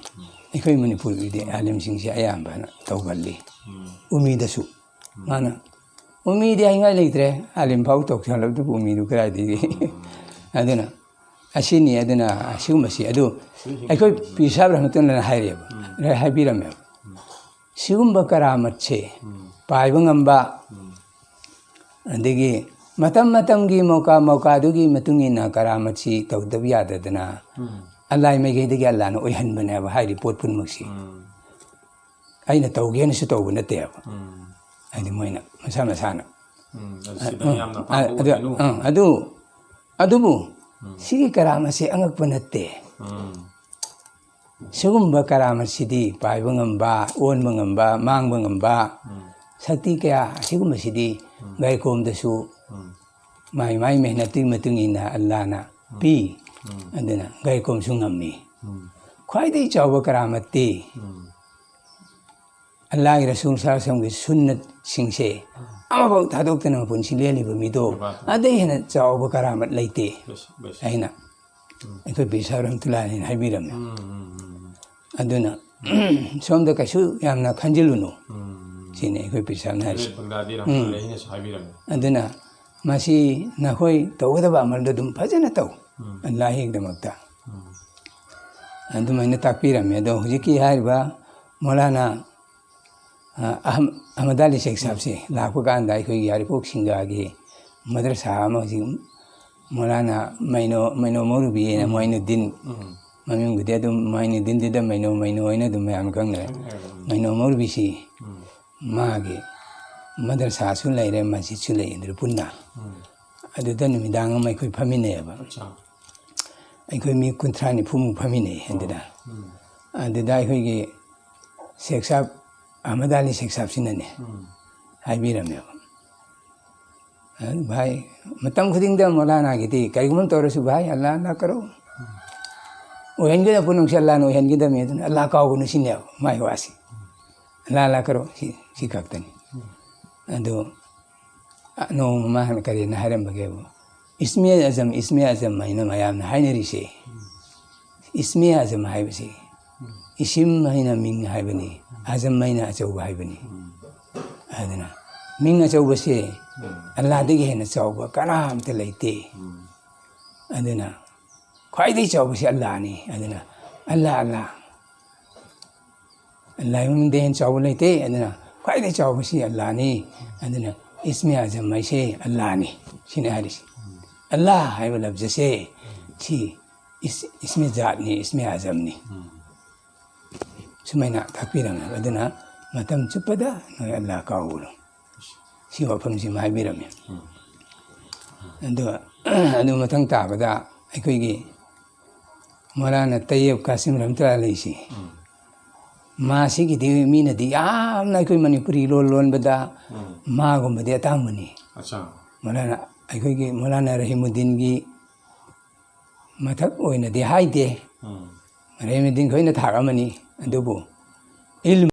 ꯑꯩꯈꯣꯏ ꯃꯅꯤꯄꯨꯔꯒꯤꯗꯤ ꯑꯥꯂꯤꯝꯁꯤꯡꯁꯦ ꯑꯌꯥꯝꯕꯅ ꯇꯧꯒꯜꯂꯤ꯫ ꯎꯝ꯫ ꯎꯃꯤꯗꯁꯨ ꯃꯥꯅ, "ꯎꯃꯤꯗꯤ ꯍꯥꯏꯉꯥꯏ ꯂꯩꯇ꯭ꯔꯦ, ꯑꯥꯂꯤꯝ ꯐꯥꯎ ꯇꯧꯁꯜꯂꯕꯗꯨꯕꯨ ꯎꯃꯤꯗꯨ ꯀꯗꯥꯏꯗꯒꯤ?" ꯎꯝ꯫ ꯑꯗꯨꯅ ꯑꯁꯤꯅꯤ꯫ ꯑꯗꯨꯅ ꯑꯁꯤꯒꯨꯝꯕꯁꯤ ꯑꯗꯨ ꯑꯩꯈꯣꯏ ꯄꯤꯔ ꯁꯥꯍꯦꯕ ꯔꯍꯃꯇꯨꯜꯂꯥꯍꯤꯅ ꯍꯥꯏꯔꯦꯕ, ꯎꯝ꯫ ꯍꯥꯏꯕꯤꯔꯝꯃꯦꯕ꯫ ꯎꯝ꯫ ꯁꯤꯒꯨꯝꯕ ꯀꯔꯥꯃꯠꯁꯦ ꯎꯝ꯫ ꯄꯥꯏꯕ ꯉꯝꯕ, ꯎꯝ꯫ ꯑꯗꯒꯤ ꯃꯇꯝ ꯃꯇꯝꯒꯤ ꯃꯧꯀꯥ ꯃꯧꯀꯥꯗꯨꯒꯤ ꯃꯇꯨꯡ ꯏꯟꯅ ꯀꯔꯥꯃꯠꯁꯤ ꯇꯧꯗꯕ ꯌꯥꯗꯗꯅ ꯎꯝ꯫ ꯑꯜꯂꯥꯍ ꯃꯥꯏꯀꯩꯗꯒꯤ ꯑꯜꯂꯥꯍꯅ ꯑꯣꯏꯍꯟꯕꯅꯦꯕ ꯍꯥꯏꯔꯤꯕ ꯄꯣꯠ ꯄꯨꯝꯅꯃꯛꯁꯤ꯫ ꯎꯝ꯫ ꯑꯩꯅ ꯇꯧꯒꯦꯅꯁꯨ ꯇꯧꯕ ꯅꯠꯇꯦꯕ꯫ ꯎꯝ꯫ ꯍꯥꯏꯗꯤ ꯃꯣꯏꯅ ꯃꯁꯥ ꯃꯁꯥꯅ꯫ ꯎꯝ, ꯑꯗꯨ ꯁꯤꯗ ꯎꯝ, ꯌꯥꯝꯅ ꯑ-, ꯑꯄꯥꯝꯕ ꯑꯗꯨ, ꯑꯣꯏꯒꯅꯨ꯫ ꯎꯝ, ꯑꯗꯨ, ꯑꯗꯨꯕꯨ ꯎꯝ꯫ ꯁꯤꯒꯤ ꯀꯔꯥꯃꯠꯁꯦ ꯑꯉꯛꯄ ꯅꯠꯇꯦ꯫ ꯎꯝ꯫ ꯁꯤꯒꯨꯝꯕ ꯀꯔꯥꯃꯠꯁꯤꯗꯤ ꯄꯥꯏꯕ ꯉꯝꯕ, ꯑꯣꯟꯕ ꯉꯝꯕ, ꯃꯥꯡꯕ ꯉꯝꯕ ꯎꯝ꯫ ꯁꯛꯇꯤ ꯀꯌꯥ ꯑꯁꯤꯒꯨꯝꯕꯁꯤꯗꯤ ꯎꯝ꯫ ꯒꯥꯏꯀꯣꯝꯗꯁꯨ ꯎꯝ꯫ ꯃꯥꯏ ꯃꯥꯏ ꯃꯦꯍꯅꯠꯇꯨꯒꯤ ꯃꯇꯨꯡ ꯏꯟꯅ ꯑꯜꯂꯥꯍꯅ ꯎꯝ꯫ ꯄꯤ꯫ ꯎꯝ꯫ ꯑꯗꯨꯅ ꯒꯥꯏꯀꯣꯝꯁꯨ ꯉꯝꯃꯤ꯫ ꯎꯝ꯫ ꯈ꯭ꯋꯥꯏꯗꯒꯤ ꯆꯥꯎꯕ ꯀꯔꯥꯃꯠꯇꯤ ꯎꯝ꯫ ꯑꯜꯂꯥꯍꯒꯤ ꯔꯁꯨꯜ ꯁꯜꯂꯜꯂꯥꯍꯨ ꯑꯂꯥꯏꯍꯤ ꯋꯥꯁꯜꯂꯝꯒꯤ ꯁꯨꯟꯅꯠꯁꯤꯡꯁꯦ ꯎꯝ꯫ ꯑꯃꯐꯥꯎ ꯊꯥꯗꯣꯛꯇꯅ ꯃꯄꯨꯟꯁꯤ ꯂꯦꯜꯂꯤꯕ ꯃꯤꯗꯣ ꯏꯕꯥꯗ꯫ ꯑꯗꯩ ꯍꯦꯟꯅ ꯆꯥꯎꯕ ꯀꯔꯥꯃꯠ ꯂꯩꯇꯦ ꯕꯁ, ꯕꯁ꯫ ꯍꯥꯏꯅ ꯎꯝ꯫ ꯑꯩꯈꯣꯏ ꯄꯤꯔ ꯁꯥꯍꯦꯕ ꯔꯍꯃꯇꯨꯜꯂꯥꯍꯤ ꯑꯂꯩꯍꯤꯅ ꯍꯥꯏꯕꯤꯔꯝꯃꯦ꯫ ꯎꯝ, ꯎꯝ, ꯎꯝ, ꯎꯝ꯫ ꯑꯗꯨꯅ ꯁꯣꯝꯗ ꯀꯩꯁꯨ ꯌꯥꯝꯅ ꯈꯟꯖꯤꯜꯂꯨꯅꯨ꯫ ꯎꯝ꯫ ꯁꯤꯅꯤ ꯑꯩꯈꯣꯏ ꯄꯤꯔ ꯁꯥꯍꯦꯕꯅ ꯍꯥꯏꯔꯤꯁꯦ꯫ ꯍꯖꯔꯠ ꯕꯒꯗꯥꯗꯤ ꯎꯝ꯫ ꯔꯍꯃꯇꯨꯜꯂꯥꯍꯤ ꯑꯂꯩꯍꯤꯅꯁꯨ ꯍꯥꯏꯕꯤꯔꯝꯃꯦ꯫ ꯑꯗꯨꯅ ꯃꯁꯤ ꯅꯈꯣꯏ ꯇꯧꯒꯗꯕ ꯑꯃꯜꯗꯣ ꯑꯗꯨꯝ ꯐꯖꯅ ꯇꯧ꯫ ꯎꯝ꯫ ꯑꯜꯂꯥꯍꯒꯤꯗꯃꯛꯇ꯫ ꯎꯝ꯫ ꯑꯗꯨꯃꯥꯏꯅ ꯇꯥꯛꯄꯤꯔꯝꯃꯦ꯫ ꯑꯗꯣ ꯍꯧꯖꯤꯛꯀꯤ ꯍꯥꯏꯔꯤꯕ ꯃꯧꯂꯥꯅꯥ, ꯑ, ꯑꯍꯝ-, ꯑꯍꯃꯗ ꯑꯂꯤ ꯁꯦꯈ ꯁꯥꯍꯦꯕꯁꯦ ꯂꯥꯛꯄ ꯀꯥꯟꯗ ꯑꯩꯈꯣꯏꯒꯤ ꯌꯥꯏꯔꯤꯄꯣꯛ ꯁꯤꯡꯒꯥꯒꯤ ꯃꯗ꯭ꯔꯁꯥ ꯑꯃ ꯍꯧꯖꯤꯛ ꯃꯧꯂꯥꯅꯥ ꯃꯩꯅꯣ, ꯃꯩꯅꯣ ꯃꯧꯔꯨꯕꯤ ꯍꯥꯏꯅ ꯎꯝ꯫ ꯃꯣꯏꯅꯨꯗꯤꯟ ꯎꯝ꯫ ꯃꯃꯤꯡꯕꯨꯗꯤ ꯑꯗꯨꯝ ꯃꯣꯏꯅꯨꯗꯤꯟꯗꯨꯗ ꯃꯩꯅꯣ, ꯃꯩꯅꯣ ꯍꯥꯏꯅ ꯑꯗꯨꯝ ꯃꯌꯥꯝ ꯈꯪꯅꯔꯦ꯫ ꯈꯪꯅꯔꯦ, ꯎꯝ꯫ ꯃꯩꯅꯣ ꯃꯧꯔꯨꯕꯤꯁꯤ ꯎꯝ꯫ ꯃꯥꯒꯤ ꯃꯗ꯭ꯔꯁꯥꯁꯨ ꯂꯩꯔꯦ, ꯃꯁꯖꯤꯗꯁꯨ ꯂꯩ, ꯑꯗꯨꯗ ꯄꯨꯟꯅ꯫ ꯎꯝ꯫ ꯑꯗꯨꯗ ꯅꯨꯃꯤꯗꯥꯡ ꯑꯃ ꯑꯩꯈꯣꯏ ꯐꯝꯃꯤꯟꯅꯩꯌꯦꯕ꯫ ꯑꯠꯆꯥ꯫ ꯑꯩꯈꯣꯏ ꯃꯤ ꯀꯨꯟꯊ꯭ꯔꯥ ꯅꯤꯐꯨꯃꯨꯛ ꯐꯝꯃꯤꯟꯅꯩ ꯑꯗꯨꯗ꯫ ꯎꯝ꯫ ꯑꯗꯨꯗ ꯑꯩꯈꯣꯏꯒꯤ ꯁꯦꯈ ꯁꯥꯍꯕ, ꯑꯍꯃꯗ ꯑꯂꯤ ꯁꯦꯈ ꯁꯥꯍꯕꯁꯤꯅꯅꯦ, ꯎꯝ꯫ ꯍꯥꯏꯕꯤꯔꯝꯃꯦꯕ꯫ ꯑꯗꯨ ꯚꯥꯏ, ꯃꯇꯝ ꯈꯨꯗꯤꯡꯗ ꯃꯧꯂꯥꯅꯥꯒꯤꯗꯤ ꯀꯔꯤꯒꯨꯝꯕ ꯇꯧꯔꯁꯨ, "ꯚꯥꯏ, ꯑꯜꯂꯥꯍ, ꯑꯜꯂꯥꯍ ꯀꯔꯣ꯫ ꯑꯣꯏꯍꯟꯒꯗꯕ ꯄꯨꯝꯅꯃꯛꯁꯦ ꯑꯜꯂꯥꯍꯅ ꯑꯣꯏꯍꯟꯒꯗꯕꯅꯤ, ꯑꯗꯨꯅ ꯑꯜꯂꯥꯍ ꯀꯥꯎꯒꯅꯨ" ꯁꯤꯅꯦꯕ ꯃꯥꯏ ꯋꯥꯁꯤ꯫ "ꯑꯜꯂꯥꯍ, ꯑꯜꯂꯥꯍ ꯀꯔꯣ", ꯁꯤ, ꯁꯤ ꯈꯛꯇꯅꯤ꯫ ꯑꯗꯨ ꯅꯣꯡꯃ ꯃꯥꯅ ꯀꯔꯤꯅ ꯍꯥꯏꯔꯝꯕꯒꯦꯕꯨ, "ꯏꯁꯃꯦ ꯑꯖꯝ, ꯏꯁꯃꯦ ꯑꯖꯝ" ꯍꯥꯏꯅ ꯃꯌꯥꯝꯅ ꯍꯥꯏꯅꯔꯤꯁꯦ, ꯏꯁꯃꯦ ꯑꯖꯝ ꯍꯥꯏꯕꯁꯤ, ꯏꯁꯤꯝ ꯍꯥꯏꯅ ꯃꯤꯡ ꯍꯥꯏꯕꯅꯤ, ꯑꯖꯝ ꯍꯥꯏꯅ ꯑꯆꯧꯕ ꯍꯥꯏꯕꯅꯤ꯫ ꯑꯗꯨꯅ ꯃꯤꯡ ꯑꯆꯧꯕꯁꯦ ꯑꯜꯂꯥꯗꯒꯤ ꯍꯦꯟꯅ ꯆꯥꯎꯕ ꯀꯅꯥꯝꯇ ꯂꯩꯇꯦ꯫ ꯑꯗꯨꯅ ꯈ꯭ꯋꯥꯏꯗꯒꯤ ꯆꯥꯎꯕꯁꯤ ꯑꯜꯂꯥꯅꯤ꯫ ꯑꯗꯨꯅ "ꯑꯜꯂꯥ, ꯑꯜꯂꯥ, ꯑꯜꯂꯥ ꯃꯃꯤꯡꯗ ꯍꯦꯟꯅ ꯆꯥꯎꯕ ꯂꯩꯇꯦ, ꯑꯗꯨꯅ ꯈ꯭ꯋꯥꯏꯗꯒꯤ ꯆꯥꯎꯕꯁꯤ ꯑꯜꯂꯥꯅꯤ, ꯑꯗꯨꯅ ꯏꯁꯃꯦ ꯑꯖꯝ ꯍꯥꯏꯁꯦ ꯑꯜꯂꯥꯅꯤ", ꯁꯤꯅꯤ ꯍꯥꯏꯔꯤꯁꯤ꯫ ꯑꯜꯂꯥ ꯍꯥꯏꯕ ꯂꯐꯖꯁꯦ ꯁꯤ ꯏꯁ-, ꯏꯁꯃꯦ ꯖꯥꯠꯅꯤ, ꯏꯁꯃꯦ ꯑꯖꯝꯅꯤ꯫ ꯁꯨꯃꯥꯏꯅ ꯇꯥꯛꯄꯤꯔꯝꯃꯦ꯫ ꯑꯗꯨꯅ ꯃꯇꯝ ꯆꯨꯞꯄꯗ ꯅꯣꯏ ꯑꯜꯂꯥ ꯀꯥꯎꯒꯅꯨ꯫ ꯁꯤ ꯋꯥꯐꯝꯁꯤꯃ ꯍꯥꯏꯕꯤꯔꯝꯃꯦ꯫ ꯑꯗꯣ, ꯑꯗꯨ ꯃꯊꯪ ꯇꯥꯕꯗ ꯑꯩꯈꯣꯏꯒꯤ ꯃꯧꯂꯥꯅꯥ ꯇꯩꯌꯕ ꯀꯥꯁꯤꯝ ꯔꯍꯃꯇꯨꯜꯂꯥꯍꯤ ꯑꯂꯩꯁꯤ, ꯃꯥꯁꯤꯒꯤꯗꯤ ꯃꯤꯅꯗꯤ ꯌꯥꯝꯅ ꯑꯩꯈꯣꯏ ꯃꯅꯤꯄꯨꯔꯤ ꯂꯣꯟ ꯂꯣꯟꯕꯗ ꯃꯥꯒꯨꯝꯕꯗꯤ ꯑꯇꯥꯡꯕꯅꯤ꯫ ꯑꯠꯆꯥ꯫ ꯃꯧꯂꯥꯅꯥ, ꯑꯩꯈꯣꯏꯒꯤ ꯃꯧꯂꯥꯅꯥ ꯔꯍꯤꯃꯨꯗꯤꯟꯒꯤ ꯃꯊꯛ ꯑꯣꯏꯅꯗꯤ ꯍꯥꯏꯗꯦ꯫ ꯎꯝ꯫ ꯔꯍꯤꯃꯨꯗꯤꯟ ꯈꯣꯏꯅ ꯊꯥꯛ ꯑꯃꯅꯤ꯫ ꯑꯗꯨꯕꯨ ꯏꯜꯃ